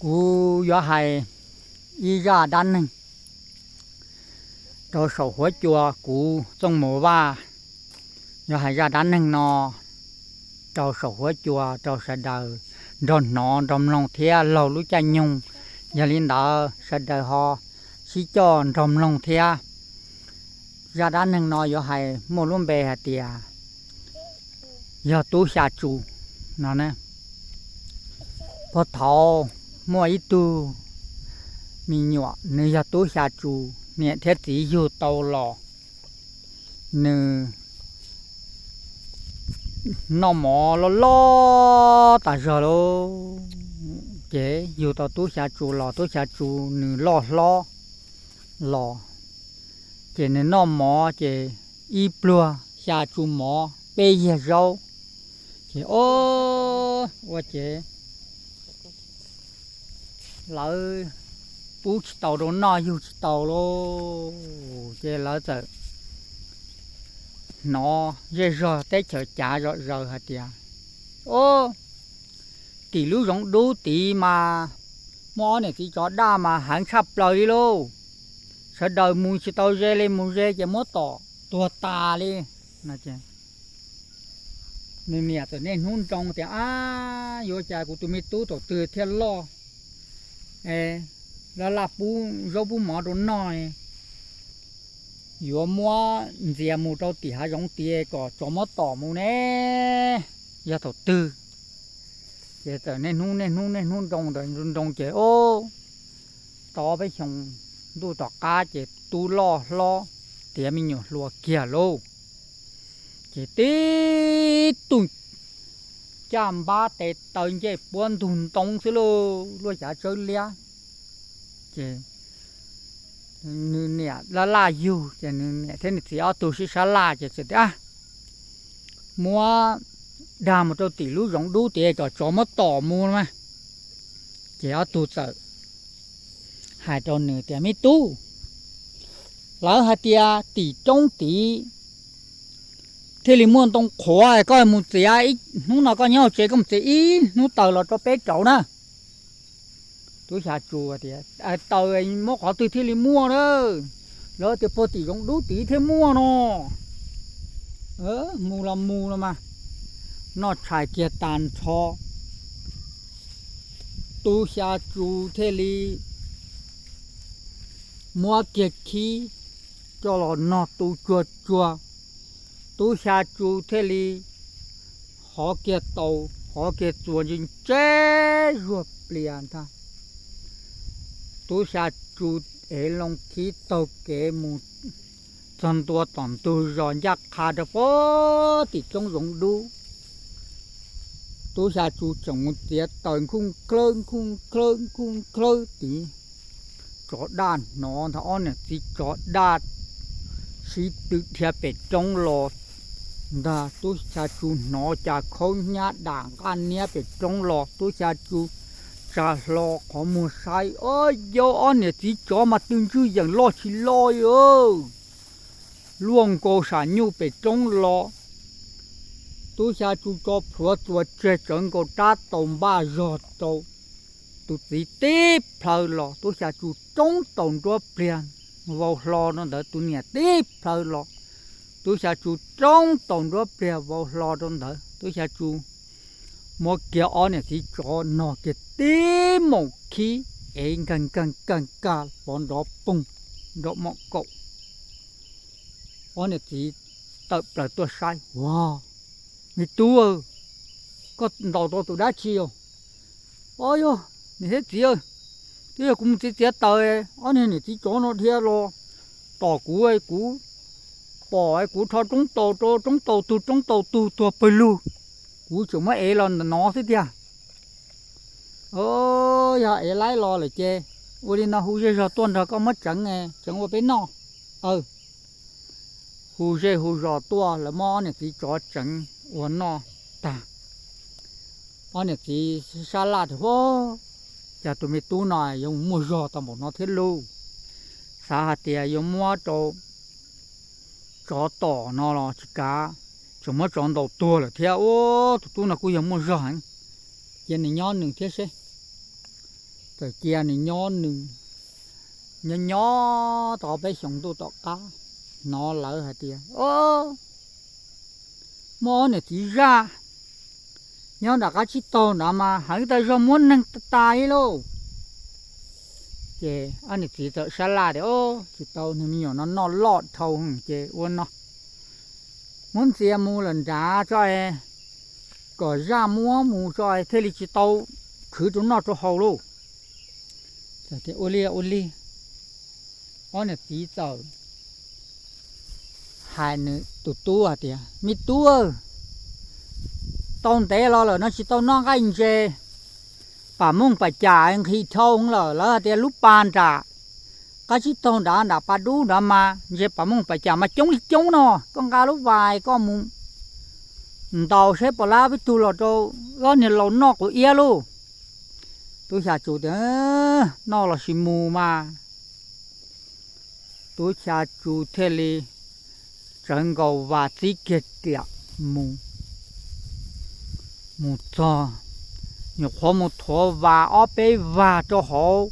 Kuv yuav hais ib zaj dab neeg rau saum huab cua kuv Txooj Mus Vaj. Yuav hais zaj dab neeg no rau saum huab cua rau sawv daws nrog hnov nrog mloog thiab laug lub caij nyoog. Yog li ntawd sawv daws ho sib coj nrog mloog thiab. Zaj dab neeg no yuav hais muaj lub npe hais tias yog tub xya tsu no. Puag thaum muaj ib tug me nyuam, nws yog tub xya tsu, niam thiab txiv yug tau los, nws noj mov loj loj tas zog lauj. Ces yug tau tub xya tsu los, tub xya tsu nws loj hlob los, ces nws noj mov ces ib pluag xya tsu mov peb yag zaub. Ces o, ua ces lawv pub tsis tau rau noj, yug tsis tau lauj. Ces lawv txawm hnov zej zog teb chaws cav zom zaws hais tias, o, tim lub zoov dub tid mas muaj ob niam txiv tsov daj mas heev tshaj plaws li lauj. Sawv daws mus tsis tau ze li, mus ze ces muab tom tuag tas li. Nws niam txawm niaj hnub nroo tias, ab, yuav cas kuv tus me tub thaum twg thiaj loj, laj laj pub zaub pub mov rau noj, yuav muab ntxias mus rau tim hav zoov tid kom tsov muab tom mus ne. Yog thaum twg? Ces txawm niaj hnub niaj hnub niaj hnub nroo ntawd nroo ces o, tau peb xyoos ntuj tom qab ces tub loj hlob tiav me nyuam hluas kiag lauj. Ces tib tug caj npab tes taw ncej puab ntug ntoo xwb lauj, luaj cav tsawb liab. Ces nws niam laj laj yug ces nws niam thiab nws txiv ob tug sib sab laj ces txawm tias, muab dag mus rau tim lub zoov dub tid kom tsov muab tom mus mas. Ces ob tug txawm hais rau nws tias, me tub, lawv hais tias tim roob tid thiaj li muaj ntoo qhuav, koj mus txiav ib hnub no, koj nyob hauv tsev koj mus txiav ib hnub taws los rau peb rauv na. Tub xya tsu tias, taws muab qhov twg thiaj li muaj na? Lawv tias puag tim zoov dub tid thiaj muaj no. Mus los mus los mas. Noj tshais kiag tag nrho, tub xya tsu thiaj li muab kiag khib coj los nog tu tsuag tsuag. Tub xya tsu thiaj li hov kiag taus, hov kiag txuas ntse ntse zuag plias ntag. Tub xya tsu ev loo khib taug kev mus txog ntua tom ntug zos ncaj qha rau puag tim roob zoov dub. Tub xya tsu tseem mus txiav taws nkhuj nklawb nkhuj nklawb nkhuj nklawb tid. Tsov daj hnov ntag, ob niam txiv tsov daj sib tw dhia pem roob los ntag. Tub xya tsu hnov cas khaub hnyiab dam nqaj niab pem roob los, tub xya tsu tsa hlo qhov muag saib, o, yau, ob niam txiv tsov mas tw ntswj yeem loj tsis loj li. Luaj nkaus sam nyuj pem roob los, tub xya tsu tso plhuav txuas tseg tsawv nkaus rab taus npaj zog rau. Tus txiv tib plhaw los, tub xya tsu roob taus nruab pliag vau hlo rau ntawd, tus niam tib plhaw los, tub xya tsu roob taus nruab pliag vau hlo rau ntawd. Tub xya tsu muab kiag ob niam txiv tsov nog kiag tib moom khib, ev nkag nkag nkag nkag pov nrov poog nrov mom kaum. Ob niam txiv tawm plaws tuaj saib, ua, me tub, koj ntaus tau tus dab tsi os? O, yog niam thiab txiv, twb yog kuv mus txiav txiav taws, ob niag niam txiv tsov no dhia los tom kuv, kuv pom kuv rho roob taus rau, roob taus tug roob taus tug tuag pawg lug, kuv tseem muab ev los ntawm no xwb tiag. Yog ev laib los lawm ces ua li no, hu zej zog tuaj nrog koj muab tseev, tseev ua peb noj. Hu zej hu zos tuaj, lawv muab ob niam txiv tsov tseev ua noj tag. Ob niam txiv sab laj tias, ua, cas tus me tub no yuav muaj zog tau npaum no thiab lauj? Xav hais tias yuav muab rau tsov tom no los tsis kav, tseem muab tsov ntaus tuag lawm thiab. Ua, tus tub no kuj yog muaj zog heev, cia nws nyob nws thiab seb. txawm cia nws nyob nws nyob nyob tau peb xyoos ntuj tom qab, hnov lawv hais tias, o, muaj ob niam txiv zaj nyob nram qab tsib taug nrad mas heev tas zog, muab neeg tas tas li lauj. Ces ob niam txiv txawm sab laj tias, o, tsis tau, niag me nyuam no noj loj dhau ces ua no, muab ntxias mus lawm nrad tso, kom zaj muab mus tso thiaj li tsis tau khwv rau noj rau haus lauj. Ua li, ua li. Ob niam txiv txawm hais nws tus tub hais tias, me tub, tau ntev los lawm no tsis tau noj nqaij ntses, pam mooj pam cam nqhis dhau lawm, lawv hais tias lub pas nram qab tsib taug nrad nram pas dub nrad mas ntses pam mooj pam cam mas coob li coob no, koj nqa lub vais koj mus ntaus saib puas laib peb tug los rau ob niag laus noj quav iab lauj. Tub Xya Tsu tias, noj los sis mus mas. Tub Xya Tsu thiaj li tsawv nkaus vas txib kiag riam mus. Mus txog, nyuam qhuav mus thuav vas ob peb vag rau hauv,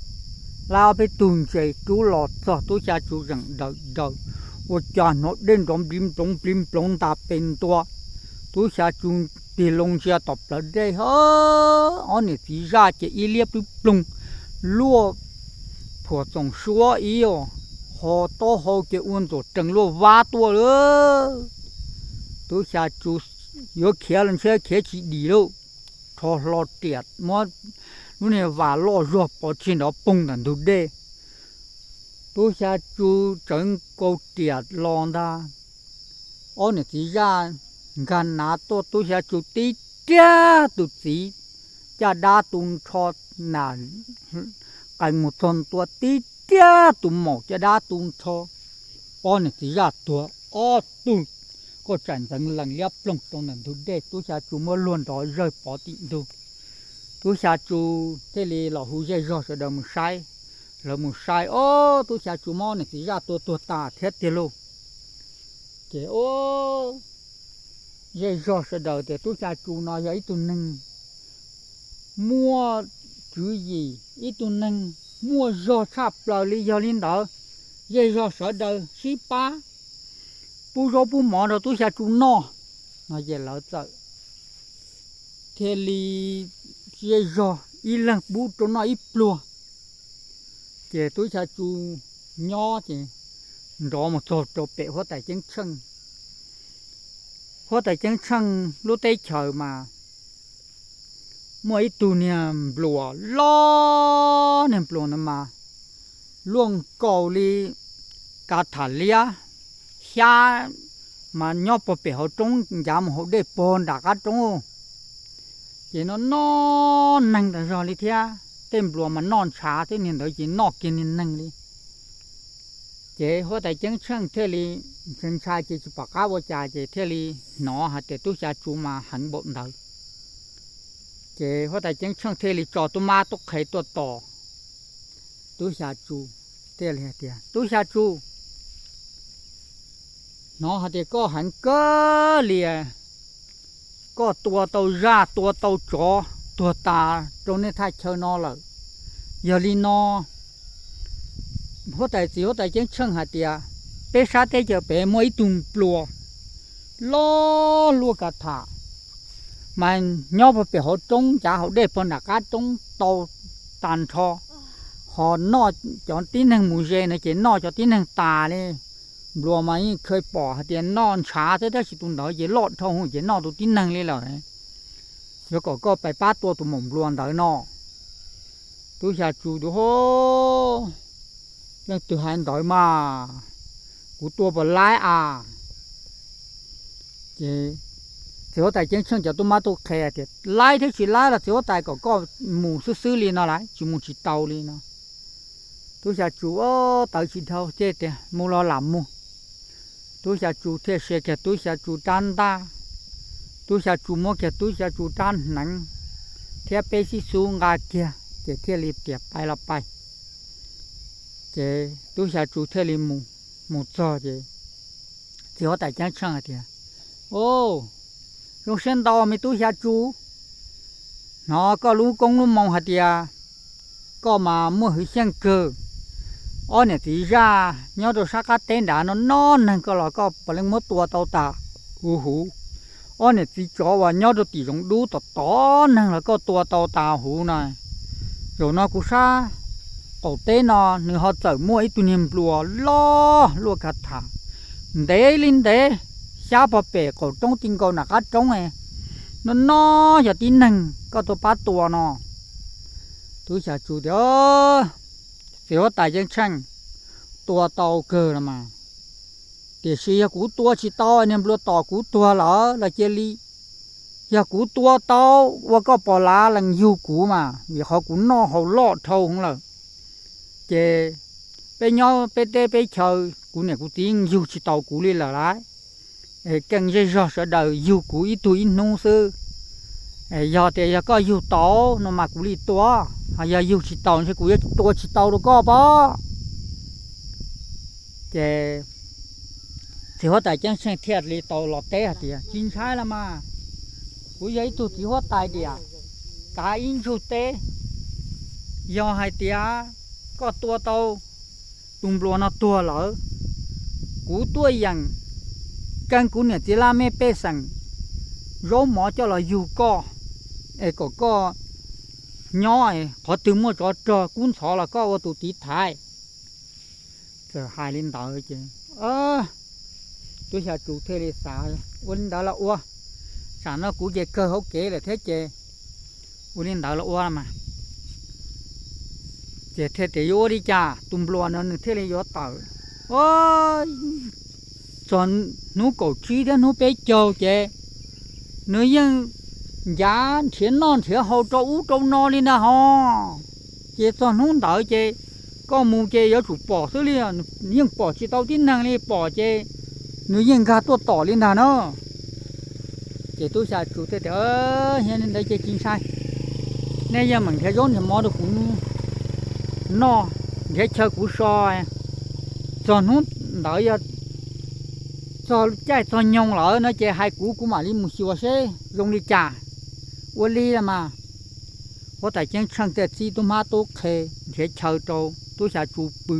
laib ob peb tug ntses rub los txog, Tub Xya Tsu zeem daws daws, ua cas hnov dej nrov npliv nploov npliv nploov ntas pes ntua. Tub Xya Tsu tig loo ntsia tom plawv dej, ob niam txiv zaj ces ib liab pwb ploog, luaj phuam txoom suab ib, ho taub hau ces ua ntxuam rees luaj vab tuaj lawm. Tub Xya Tsu yuav khiav los ntshe khiav tsis dim lauj, rho hlo riam muab lub niag vas loj zog pov tseg nrov poog ntawm ntug dej. Tub Xya Tsu tsawv nkaus riam los ntag, ob niam txiv zaj nkag nav tuaj, Tub Xya Tsu tib riag tus txiv caj dab tu nrho, nam qees mus txog ntua tib riag tus maum caj dab tu nrho. Ob niam txiv zaj tuag ob tug, koj tsaim ntxeev lees liab ploog rau ntawm ntug dej, Tub Xya Tsu muab luag nrov zawg pov tim ntug. Tub Xya Tsu thiaj li los hu zej zog sawv daws mus saib. Lawv mus saib, o, Tub Xya Tsu muab niam txiv zaj tua tuag tas thiab tiag lauj. Ces, o, zej zog sawv daws tias Tub Xya Tsu no yog ib tug neeg muaj tswv yim, ib tug neeg muaj zog tshaj plaws li, yog li ntawd zej zog sawv daws sib pab pub zaub pub mov rau Tub Xya Tsu noj no ces lawv txawm thiaj li zej zog ib leeg pub rau noj ib pluag. Ces Tub Xya Tsu nyob ces nrov mus txog rau pem huab tais Ceeb Tsheej. Huab tais Ceeb Tsheej lub teb chaws mas muaj ib tug niag npluas loj, niag npluas ntawd mas luaj nkaus li kav tham liab xyab, mas nyob puag pem hauv roob ncav mus hauv dej puag nram qab roob. Ces no noj neeg tas zog li thiab, tej npluas mas noj ntshav thiab, niag ntawd ces noj kiag niag neeg li. Ces huab tais Ceeb Tsheej thiaj li ntshai ntshai ces tsis pom qab ua cas ces thiaj li hnov hais tias Tub Xya Tsu mas heev npaum ntawd. Ces huab tais Ceeb Tsheej thiaj li tso tub mab tub qhe tuaj tos Tub Xya Tsu, thiaj li hais tias, Tub Xya Tsu, hnov hais tias koj heev kawg li, koj tua tau zaj tua tau tsov tuag tas rau nej thaj chaw no lawm. Yog li no, huab tais txiv huab tais Ceeb Tsheej hais tias peb sab teb chaws pem muaj ib tug npluas loj luaj kav tham, mas nyob puag pem hauv roob ncav hauv dej puag nram qab roob tau tag nrho, ho noj cov tib neeg mus ze no ces noj cov tib neeg tas li. Npluas mas yeej khaws pom hais tias noj ntshav thiab, tab sis tus ntawd ces loj dhau ces noj tus tib neeg li lawm. Yuav kom koj pais pab tua tus maum npluas ntawd no. Tub Xya Tsu tias, Leej twg hais ntawd mas, kuv tua puas laib a? Ces txiv huab tais Ceeb Tsheej cov tub mab tub qhe tias, Laib thiab tsis laib los txiv huab tais kom koj mus xwb xwb li no lawm, tsis mus tsis tau li no. Tub Xya Tsu tawv tsis dhau thiaj tias, Mus los lam mus. Tub Xya Tsu thiaj sia kiag Tub Xya Tsu rab ntaj, Tub Xya Tsu muab kiag Tub Xya Tsu rab hneev thiab peb xib xub nqa kiag ces thiaj li tias, Pais los pais. Ces Tub Xya Tsu thiaj li mus, mus txog ces txiv huab tais Ceeb Tsheej hais tias, O, zoo siab ntau me Tub Xya Tsu, hnov koj lub koob lub moo hais tias koj mas muaj hwv xyeej kawg. Ob niam txiv zaj nyob rau sab qab teb nrad no noj neeg koj los koj puav leej muab tua tau tas huv huv. Ob niam txiv tsov uas nyob rau tim zoov dub tom tod neeg los koj tua tau tas huv no. Zaum no kuv sab qaum teb no nws ho txawm muaj ib tug niag npluas loj luaj ka tham, ntev li ntev, xyab pog pem qaum roob ti nkaus nram qab roob, no no yog tib neeg koj tuaj pab tua no. Tub Xya Tsu tias, txiv huab tais ceeb tsheej, tua tau kawg los mas, tiam sis yog kuv tua tsis tau niag npluas tom kuv tuag lawm los cia li, yog kuv tua tau ua koj pom lav lees yug kuv mas, vim qhov kuv noj haus loj dhau hwv lawm, ces peb nyob peb teb peb chaw kuv niam kuv txiv yug tsis tau kuv li lawm lauj. Keej zej zog sawv daws yug kuv ib tug ib hnub xwb. Yog tias yog koj yug tau no mas kuv li tua, ho yog yug tsis tau ntshe kuv yuav tua tsis tau rau koj pob. Ces txiv huab tais ceeb tsheej thiaj li tau los teb hais tias, tsis ntshai los mas, kuv yog ib tug txiv huab tais diam, kav ib ntsug teb. Yog hais tias koj tua tau tus npluas no tuag lawm, kuv tuaj yeem keeb kuv niam txiv laj mej pej xeem zaub mov coj los yug koj, es kom koj nyob, qhov twg muaj tsov rog kub ntxhov los koj ua tus tiv thaiv. Txawm hais li ntawd ces Tub Xya Tsu thiaj li xav, ua li ntawd los ua, tsam no kuv ces kawg hauv kev lawm thiab ces ua li ntawd los ua mas. Ces thiaj tias yuav ua li cas tus npluas no nws thiaj li yuav tawm. Txog hnub kaum tsib thiab hnub peb caug ces nws yeej ncav nrhiav noj nrhiav haus rau ub rau no li ntag hos. Ces txog hnub ntawd ces koj mus ces yuav tsum pom xwb li, yeej pom tsis tau tib neeg li, pom ces nws yeej nkag tuaj tom li ntag na. Ces Tub Xya Tsu thiaj tias, yog li ntawd ces tsis ntshai, nej yeej meem nrhiav zaub nrhiav mov rau kuv noj, nrhiav chaw kuv so. Txog hnub ntawd yog txog caij txog nyoog lawm no ces hais kuv, kuv mam li mus xyuas seb zoo li cas. Ua li los mas, huab tais ceeb tsheej thiaj txib tub hmab tub qhe nrhiav chaw rau Tub Xya Tsu pw,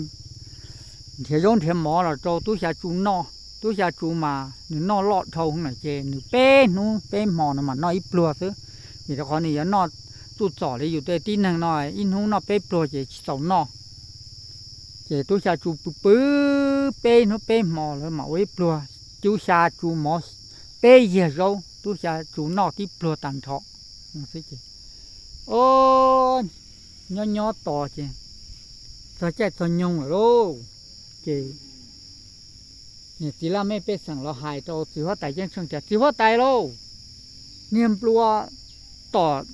nrhiav zaub nrhiav mov los rau Tub Xya Tsu noj. Tub Xya Tsu mas nws noj loj dhau lawm ces nws peb hnub peb hmo no mas noj ib pluag xwb, vim rau qhov nws yuav noj txuj txom li yus tej tib neeg no ib hnub noj peb pluag ces tsis txaus noj. Ces Tub Xya Tsu pw pw peb hnub peb hmo lawm mam ua ib pluag, Tub Xya Tsu mov peb yiag zaub Tub Xya Tsu noj tib pluag tag nrho. Nyob nyob tos ces txog caij txog nyoog lawm lauj, ces niam txiv laj mej pej xeem los hais rau txiv huab tais ceeb tsheej tias, txiv huab tais lauj, niag npluas tom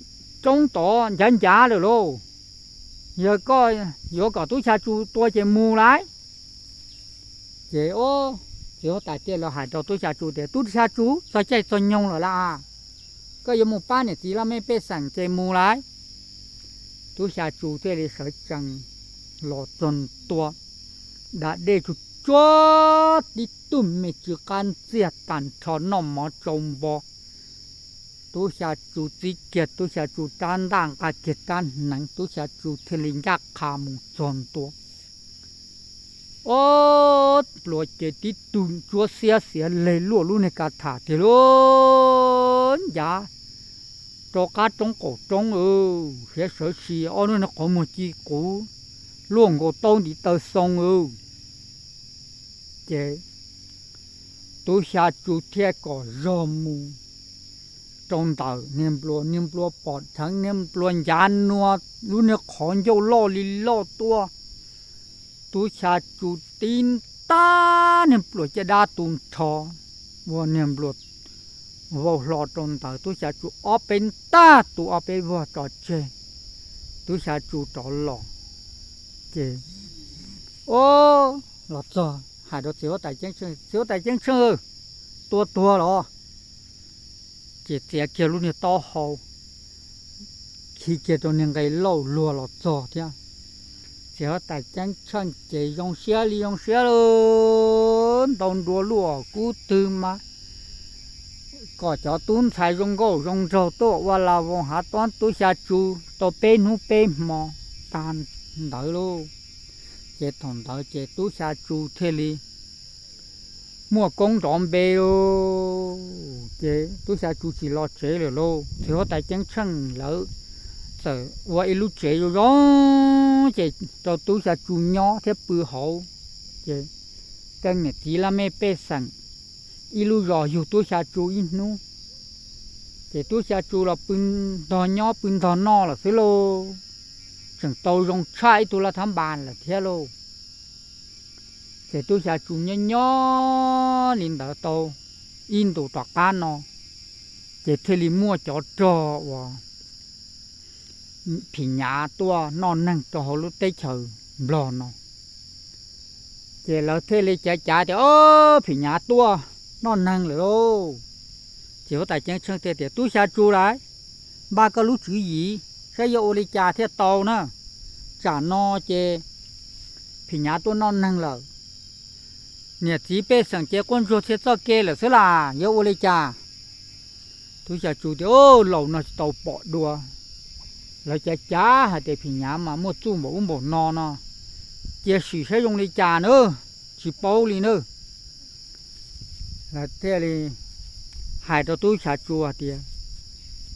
roob tod ncav ncav lawm lauj, yog koj yuav kom Tub Xya Tsu tua ces mus lauj. Ces txiv huab tais thiaj los hais rau Tub Xya Tsu tias, Tub Xya Tsu, txog caij txog nyoog lawm lauj, koj yuav mus pab niam txiv laj mej pej xeem ces mus lauj. Tub Xya Tsu thiaj li sawv tsees los txog ntua, da dej tsuag tsuag tib tug me tsw qab ntxiag tag nrho noj mov tsau npo. Tub Xya Tsu txib kiag Tub Xya Tsu rab ntaj nqa kiag rab hneev, Tub Xya Tsu thiaj li ncaj qha mus txog ntua. Ob pluas ces tib tug ntsuab xiab xiav leg luaj lub niag ka tham tiag lauj, ncav rau qab roob qaum roob, hiav sawv si ob lub niag qhov muag ci quv luaj nkaus taub ntiv taw xoo. Ces Tub Xya Tsu thiaj kom zog mus rau ntawm niag npluas, niag npluas pom dheev, niag npluas ncav nua lub niag qhov ncauj loj li loj tuaj. Tub Xya Tsu tib ntaj niag npluas caj dab tu nrho, ua niag npluas vau hlo rau ntawd, Tub Xya Tsu ob peb ntaj tu ob peb vuag tso tseg, Tub Xya Tsu rov los. Ces, o, los txog hais rau txiv huab tais ceeb tsheej, txiv huab tais ceeb tsheej, tua tuag los? Ces txiav kiag lub niag taub hau khi kiag rau niag nqe lauj luag los txog thiab. Txiv huab tais ceeb tsheej ces zoo siab li zoo siab lauj, ntaus nruas luaj kub twg mas kom cov tub ntxhais zoo nkauj zoo nraug tuaj ua la voo hav tob Tub Xya Tsu tau peb hnub peb hmo. tag ntawd lauj. Ces thaum ntawd ces tub xya tsu thiaj li muaj koob nrov npe lauj. Ces tub xya tsu tsis los tsev lawm lauj, txiv huab tais ceeb tsheej lawv txawm ua ib lub tsev zoo zoo, ces rau tub xya tsu nyob thiab pw hauv. Ces tej niam txiv laj mej pej xeem ib lub zos yug tub xya tsu ib hnub. Ces tub xya tsu los pw ntog nyob pw ntog noj lawm xwb lauj, tseem tau zoo tshaj ib tug laj thab npas lawm thiab lauj. Ces tub xya tsu nyob nyob li ntawd tau ib ntus tom qab no, ces thiaj li muaj cov rog uas phim nyav tuaj noj neeg rau hauv lub teb chaws Nplog no. Ces lawv thiaj li cav cav tias, Ob, phim nyav tuaj noj neeg lawm lauj. Ces huab tais ceeb tsheej thiaj tias, Tub xya tsu lauj, npaj koj lub tswv yim saib yuav ua li cas thiaj tau na. Tsam no ces phim nyav tuaj noj neeg lawm, niam txiv pej xeem ces quaj ntsuag txhia txoj kev lawm xwb las, yuav ua li cas? Tub xya tsu tias, Laus no tsis tau pom dua, lawv cav cav hais tias phim nyav mas muaj txuj npaum ub npaum no no, cia sim saib zoo li cas na, tsis paub li na. Lawv thiaj li hais rau tub xya tsu tias,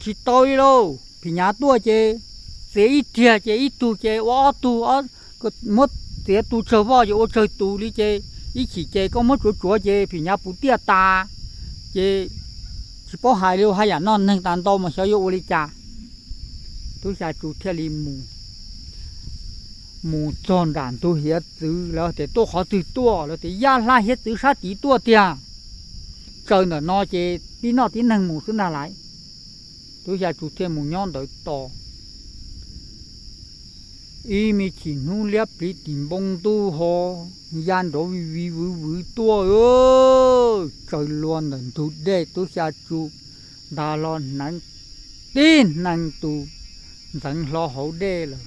Tsis tau li lauj, phim nyav tuaj ces txiav ib riag ces ib tug ces ua ob tug, muab txiav tus tsawg voj ces ua tsawg tus li ces ib chim ces koj muab tsuav tsuav ces phim nyav puv tiaj tas, ces tsis paub hais li, haj yam noj neeg tas ntau mas xyov yuav ua li cas. Tub xya tsu thiaj li mus mus txog nram ntug hiav txwv, lawv tias, Tuaj qhov twg tuaj? Lawv tias, Yaj hlab hiav txwv sab tid tuaj tiag, tsaws ntawm no ces tib noj tib neeg mus xwb ntag lauj. Tub xya tsu thiaj mus nyob ntawd tos ib me chim hnub liab pliv tim npoo ntuj ho ya nrov vij vwv vwv tuaj, tsaws lua ntawm ntug dej, tub xya tsu nta hlo hneev tib hneev tus ntxeev hlo hauv dej lawm.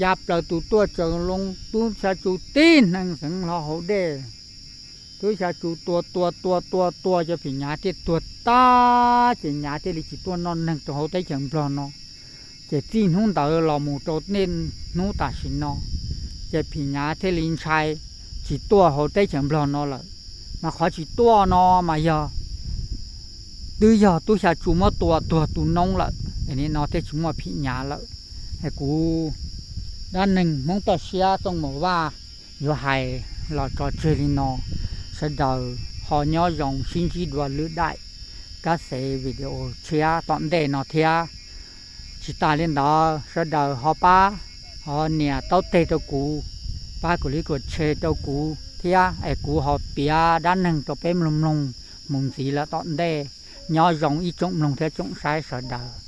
Ya plaws tus tuaj tsaws loo, tub xya tsu tib hneev ntxeev hlo hauv dej. Tub xya tsu tua tua tua tua tua cov phim nyav thiaj tuag tag, ces nyav thiaj li tsis tuaj noj neeg rau hauv teb chaws Nplog no. Ces txij hnub ntawd los mus rau niaj hnub tam sim no, ces phim nyav thiaj li ntshai tsis tuaj hauv teb chaws Nplog no lawm. Mas qhov tsis tuaj no mas yog twb yog tub xya tsu muab tua tuag tu noob lawm, es nim no thiaj tsis muaj phim nyav lawm. Es kuv dab neeg Hmoob toj siab Txooj Mus Vaj yuav hais los tso tseg li no. Sawv daws ho nyob zoo, sib ntsib dua lwm daim kab xev video tshiab tom ntej no thiab. Tsis tas li ntawd, sawv daws ho pab ho nias taub teg rau kuv, pab kuv li kuv tshe rau kuv thiab es kuv ho piav dab neeg rau peb mloog mloog mus ntxiv lawm tom ntej. Nyob zoo ib tsoom mloog thiab tsoom saib sawv daws.